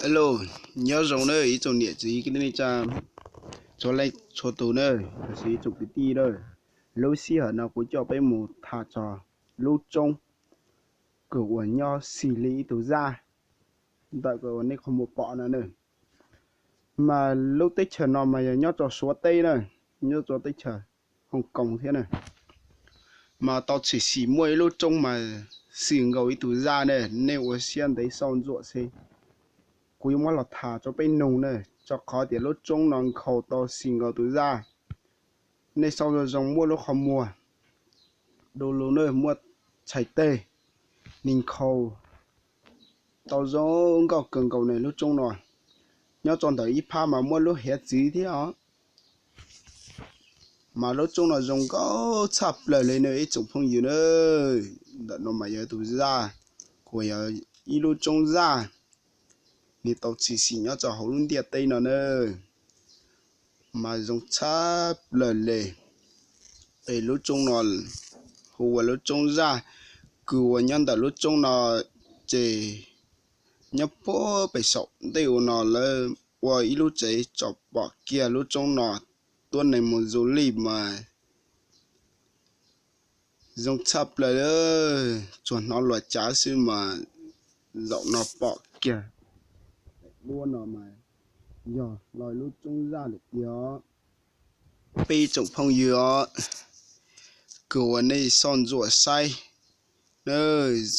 Hello, nyob zoo na ib tsoom niam txiv kwv tij neej tsa, txhua leej txhua tus na, los sis ib tsoom kwv tij na. Lub sij hawm no kuv coj peb mus tham txog lub roob kws uas nyob xws li ib tug zaj ntawm uas nej qhov muag pom no na. Mas lub teb chaws no mas yog nyob rau Suav teb na, nyob rau teb chaws Hong Kong thiab na. Mas tau tshwm sim muaj ib lub roob mas xws nkaus ib tug zaj ne, nej ua siab ntev xauj ntsuam xwb. Kuv yuav muab los tham rau peb nug na, rau qhov tias lub roob no nkhaus tau xws nkaus tus zaj. Nej xauj zoo zoo, muaj lub qhov muag du lug na, muaj txhais teg, nws nkhaus tau zoo nkauj kawg nkaus ne lub roob no. Nyob rau ntawm ib phab mas muaj lub hiav txwv thiab os. Mas lub roob no zoo nkauj tshaj plaws li na ib tsoom phooj ywg na. Ntawm no mas yog tus zaj, kuj yog ib lub roob zaj, nws tau tshwm sim nyob rau hauv lub ntiaj teb no na. Mas zoo tshaj plaws li. Es lub roob no hu ua lub roob zaj, kws uas nyob ntawm lub roob no ces nyob puag pem saum ntej ua no lawv ua ib lub tsev tsom pom kiag lub roob no tuab neeg mus du lij mas zoo tshaj plaws li. Tsuas hnov luag cav xwb mas zaum no pom kiag duab no mas yog lub roob zaj lawm tiag. Peb tsoom phooj ywg os, kws uas nej xauj ntsuam saib na,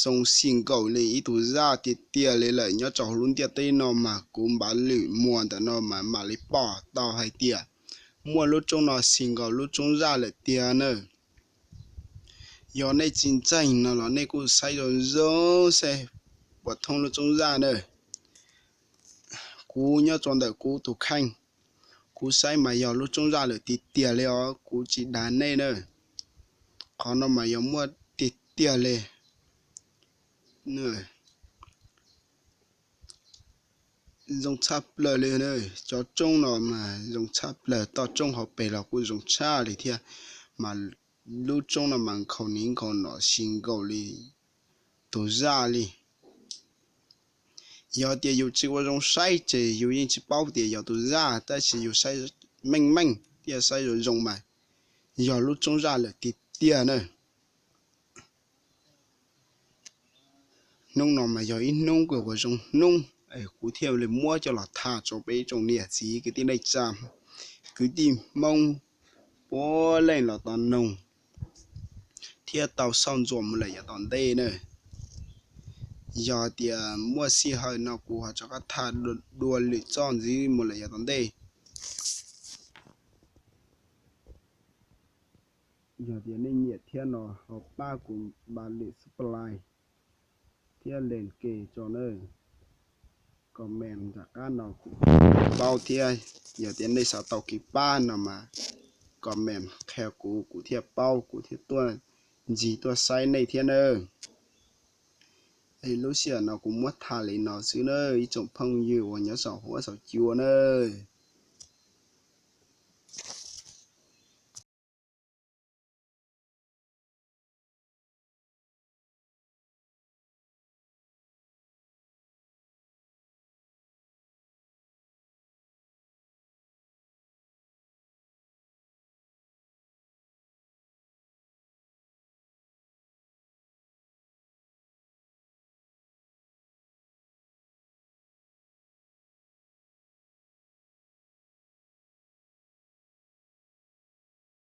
zoo xws nkaus li ib tug zaj tiag tiag li lawm. Nyob rau hauv lub ntiaj teb no mas kuv npav lwm muag ntawm no mas mam li pom tau hais tias muaj lub roob no xws nkaus lub roob zaj lawm tiag na. Yog nej tsis ntseeg no los nej kuj saib zoo zoo seb puas thoob lub roob zaj na. Kuv nyob rau ntawm kuv tus kheej, kuv saib mas yog lub roob zaj lawm tiag tiag li os, kuv tsis dag nej na. Qhov no mas yog muaj tiag tiag li. Zoo tshaj plaws li, cov roob no mas zoo tshaj plaws, toj roob hauv pes los kuj zoo tshaj li thiab. Mas lub roob no mas nkhaus niv nkhaus no xws nkaus li tus zaj li. Yog tias yus tsis ua zoo saib ces yus yeej tsis paub tias yog tus zaj, tab sis yus saib meej meej thiab saib zoo zoo mas yog lub roob zaj lawm tiag tiag na. Hnub no mas yog ib hnub kws uas zoo hnub, kuv thiaj li muab coj los tham rau peb tsoom niam txiv kwv tij neej tsa, kwv tij Hmoob puav leej los tau noog thiab tau xauj ntsuam mus lawm yav tom ntej na. Yog tias muaj sij hawm no kuv ho rov qab tham dua lwm txoj ntxiv mus lawm yav tom ntej. Yog tias nej nyiam thiab no ho pab kuv npav lwm subscribe thiab like tso na. Comment nram qab no kuv paub thiab. Yog tias nej xav tau kev pab no mas comment qhia kuv, kuv thiaj paub, kuv thiaj tuaj ncig tuaj saib nej thiab nawb. Es lub sij hawm no kuv muab tham li no xwb na ib tsoom phooj ywg uas nyob saum huab saum cua nawb.